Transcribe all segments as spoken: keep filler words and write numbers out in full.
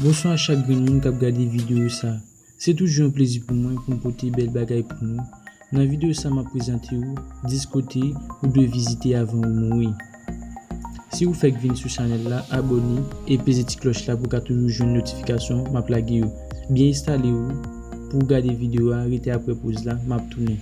Bonswa a chak grenn moun k ap gade videyo sa. Se toujou yon plezi pou mwen pou m pote bèl bagay pou nou. Nan videyo sa, m ap prezante w dis kote ou dwe vizite avan ou mouri. Si ou fèk vin sou chanèl la, abòne e peze ti klòch la pou w ka toujou jwenn notifikasyon m ap lage yo. Byen enstale w pou w gade videyo a, rete apre poz la, m ap tounen.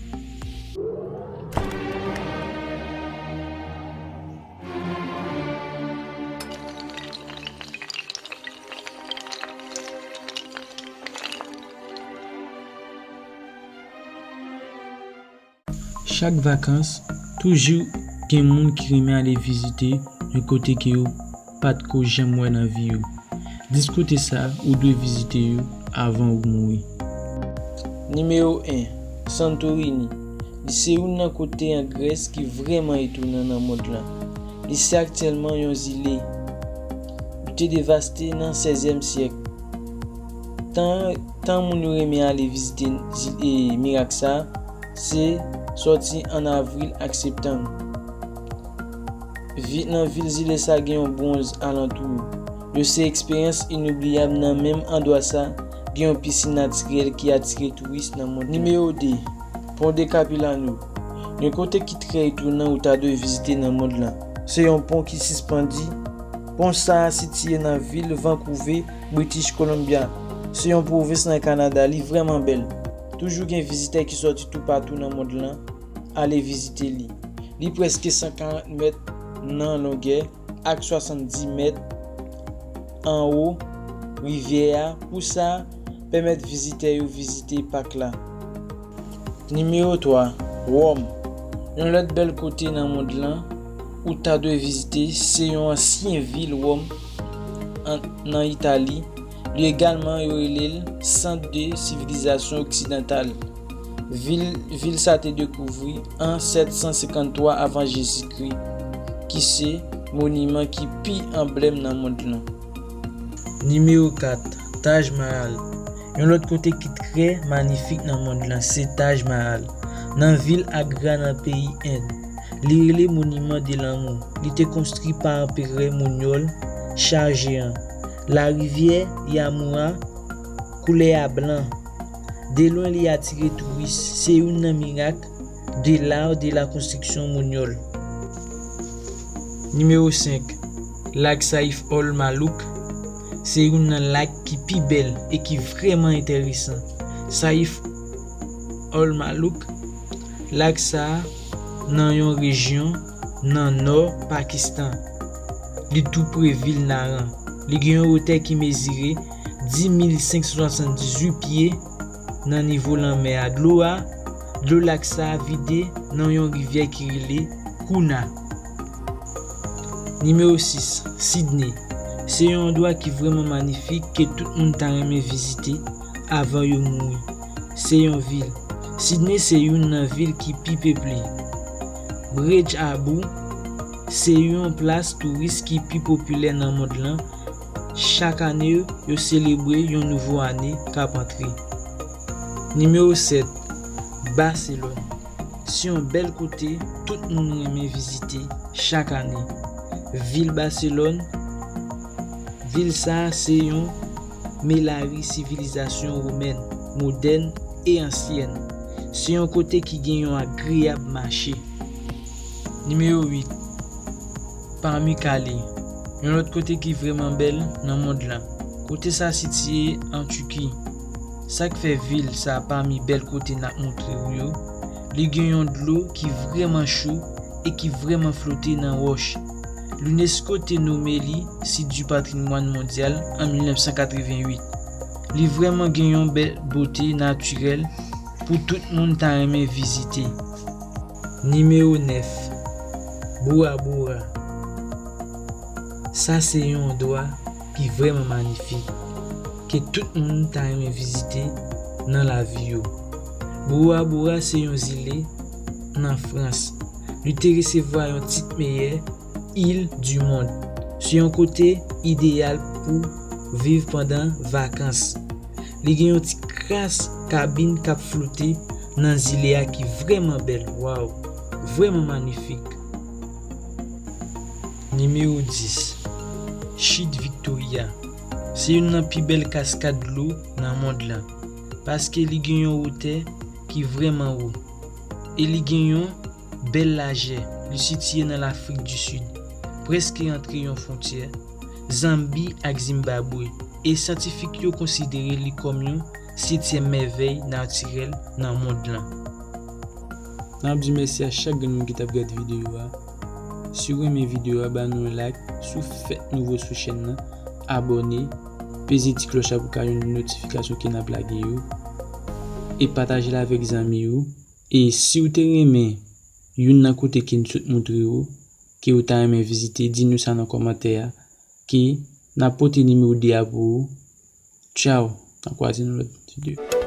Chak vakans, toujou gen moun ki renmen ale vizite yon kote ke yo pa t ko janm wè nan vi yo. Dis kote sa ou dwe vizite yo avan ou mouri. Nimewo en, Santorini. Li se youn nan kote an Grès ki vrèman etonan nan mond lan. Li se aktyèlman yon zile. Li te devaste nan sèzyèm syèk. Tan, tan moun yo renmen ale vizite zi-, e, mirak sa, se sòti an avril ak septanm. Vi-, nan vil zile sa gen yon bwonz alantou yo. Yo se eksperyans inoubliyab nan menm andwa sa, gen yon pisin natirèl ki atire touris nan mond. Nimewo de, Pon de Kapilano. Yon kote ki trè etonan ou ta dwe vizite nan mond lan. Se yon pon ki sispandi. Pon sa a sitiye nan vil Vancouver, British Columbia. Se yon pwovens nan Kanada, li vrèman bèl. Toujou gen vizitè ki sòti toupatou nan mond lan ale vizite li. Li prèske san karant mèt nan longè ak swasanndis mèt anwo rivyè a. Pou sa, pèmèt vizitè yo vizite pak la. Nimewo twa, Wòm. Yon lòt bèl kote nan mond lan ou ta dwe vizite, se yon ansyen vil Wòm an, nan Itali. Li egalman yo rele l sant de sivilizasyon oksidantal. Vil, vil sa te dekouvri an sèt san senkanntwa avan Jezikri, ki se moniman ki pi anblèm nan mond lan. Nimewo kat, Taj Mahal. Yon lòt kote ki trè manifik nan mond lan, se Taj Mahal, nan vil Agra, nan peyi End. Li rele Moniman de Lanmou. Li te konstwi pa Anperè Monyòl, Shah Jahan. Larivyè Yamuna, koulè a blan. De lwen, li atire touris. Se youn nan mirak de l'art de la construction Monyòl. Nimewo senk, Lak Saif ol Malouk. Se youn nan lak ki pi bèl e ki vrèman enteresan. Saif ol Malouk, lak sa a nan yon rejyon nan nò Pakistan. Li tou pre vil Naran. Li gen yon wotè ki mezire dis mil senk san swasanndizwit pye nan nivo lanmè a. Dlo a, dlo lak sa a vide nan yon rivyè ki rele Kuna. Nimewo sis, Sydney. Se yon andwa ki vrèman manifik ke tout moun ta renmen vizite avan yo mouri. Se yon vil. Sydney se youn nan vil ki pi peple. Bridge Harbour se yon plas touris ki pi popilè nan mond lan. Chak ane, yo selebre yon nouvo ane k ap antre. Nimewo sèt, Barcelone. Se yon bèl kote tout moun renmen vizite chak ane. Vil Barcelone, vil sa a se yon melari sivilizasyon womèn, modèn e ansyèn. Se yon kote ki gen yon agreyab mache. Nimewo uit, Pamukkale, yon lòt kote ki vrèman bèl nan mond lan. Kote sa sitiye an Tiki. Sa k fè vil sa pami bèl kote n ap montre w yo, li gen yon dlo ki vrèman cho e ki vrèman flote nan wòch. L'UNESCO te nome li Site du Patrimoine Mondial an mil nèf san katrevenwit. Li vrèman gen yon bèl bote natirèl pou tout moun ta renmen vizite. Nimewo nèf, Bora Bora. Sa se yon andwa ki vrèman manifik, ke tout moun ta renmen vizite nan lavi yo. Bora Bora se yon zile nan Frans. Li te resevwa yon tit meyè Île du Monde. Se yon kote ideyal pou viv pandan vakans. Li gen yon ti kras kabin k ap flote nan zile a ki vrèman bèl. Waw! Vrèman manifik. Nimewo dis, Chit Victoria. Se youn nan pi bèl kaskad dlo nan mond lan, paske li gen yon wotè ki vrèman wo, e li gen yon bèl lajè. Li sitiye nan Lafrik di Sid, prèske antre yon fwontyè Zanbi ak Zimbabwe, e syantifik yo konsidere li kòm yon setyèm mèvèy natirèl nan mond lan. N ap di mèsi a chak grenn moun ki t ap gade videyo a. Si w renmen videyo a, ba nou yon like. Si w fèk nouvo sou chèn nan, abòne, peze ti klòch la pou w ka jwenn notifikasyon ke n ap lage yo, e pataje l avèk zanmi w. E si w te renmen youn nan kote ke n sot montre w, ke w ta renmen vizite, di nou sa nan kòmantè a, ke n ap pote nimewo de a pou ou. Tchaw, n ap kwaze nan lòt videyo.